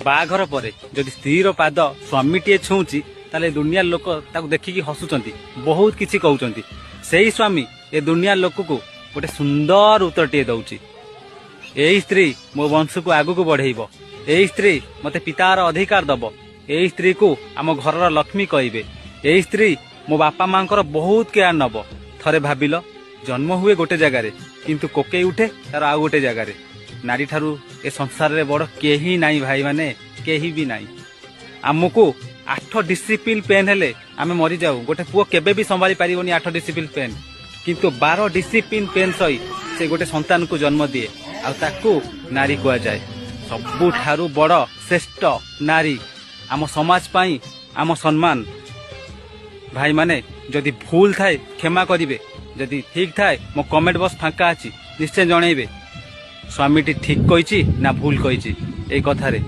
ବାହାଘର ପରେ ଯଦି ସ୍ତ୍ରୀର ପାଦ ସ୍ୱାମୀଟିଏ ଛୁଉଁଛି, ତାହେଲେ ଦୁନିଆ ଲୋକ ତାକୁ ଦେଖିକି ହସୁଛନ୍ତି, ବହୁତ କିଛି କହୁଛନ୍ତି। ସେଇ ସ୍ୱାମୀ ଏ ଦୁନିଆ ଲୋକକୁ ଗୋଟେ ସୁନ୍ଦର ଉତ୍ତରଟିଏ ଦଉଛି, ଏଇ ସ୍ତ୍ରୀ ମୋ ବଂଶକୁ ଆଗକୁ ବଢେଇବ, ଏଇ ସ୍ତ୍ରୀ ମତେ ପିତାର ଅଧିକାର ଦବ, ଏଇ ସ୍ତ୍ରୀକୁ ଆମ ଘରର ଲକ୍ଷ୍ମୀ କହିବେ, ଏଇ ସ୍ତ୍ରୀ ମୋ ବାପା ମାଙ୍କର ବହୁତ କେୟାର ନବ। ଥରେ ଭାବିଲ, ଜନ୍ମ ହୁଏ ଗୋଟେ ଜାଗାରେ, କିନ୍ତୁ କୋକେଇ ଉଠେ ତାର ଆଉ ଗୋଟେ ଜାଗାରେ। ନାରୀ ଠାରୁ ଏ ସଂସାରରେ ବଡ କେହି ନାହିଁ ଭାଇମାନେ, କେହି ବି ନାହିଁ। ଆମକୁ 8 ଡିସିପ୍ଲିନ ପେନ୍ ହେଲେ ଆମେ ମରିଯାଉ। ଗୋଟେ ପୁଅ କେବେ ବି ସମ୍ଭାଳି ପାରିବନି 8 ଡିସିପ୍ଲିନ ପେନ୍। କିନ୍ତୁ 12 ଡିସିପ୍ଲିନ ପେନ୍ ସହି ସେ ଗୋଟେ ସନ୍ତାନକୁ ଜନ୍ମ ଦିଏ ଆଉ ତାକୁ ନାରୀ କୁହାଯାଏ। ସବୁଠାରୁ ବଡ ଶ୍ରେଷ୍ଠ ନାରୀ ଆମ ସମାଜ ପାଇଁ ଆମ ସମ୍ମାନ। ଭାଇମାନେ, ଯଦି ଭୁଲ ଥାଏ କ୍ଷମା କରିବେ, ଯଦି ଠିକ ଥାଏ ମୋ କମେଣ୍ଟ ବକ୍ସ ଫାଙ୍କା ଅଛି, ନିଶ୍ଚୟ ଜଣେଇବେ ସ୍ୱାମୀଟି ଠିକ କହିଛି ନା ଭୁଲ କହିଛି ଏଇ କଥାରେ।